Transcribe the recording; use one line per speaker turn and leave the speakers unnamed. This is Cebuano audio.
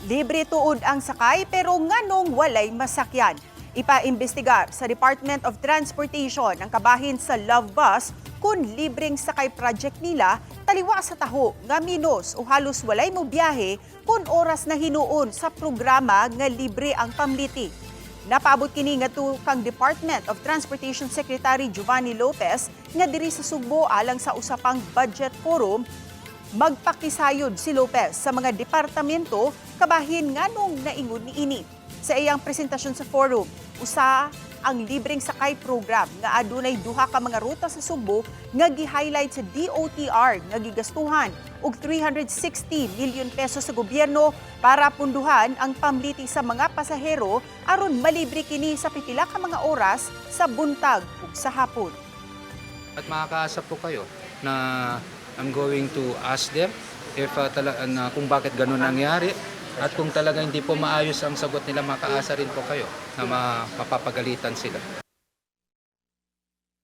Libre tuod ang sakay, pero nganong walay masakyan? Ipaimbestigar sa Department of Transportation ang kabahin sa Love Bus kung libreng sakay project nila, taliwa sa taho nga minos o halos walay mo biyahe kung oras na hinuon sa programa nga libre ang pamliti. Napaabot kini ngadto kang Department of Transportation Secretary Giovanni Lopez nga diri sa Sugbo alang sa usapang budget forum. Magpakisayod si Lopez sa mga departamento kabahin nganong naingon niini. Sa iyang presentasyon sa forum, usa ang libreng sakay program nga adunay duha ka mga ruta sa Sugbo nga gi-highlight sa DOTR nga gigastuhan og 360 million pesos sa gobyerno para punduhan ang pamliti sa mga pasahero aron malibre kini sa pipila ka mga oras sa buntag ug sa hapon.
At makakaasa po kayo na I'm going to ask them if na kung bakit ganun nangyari at kung talaga hindi po maayos ang sagot nila, makaasa rin po kayo na mapapagalitan sila.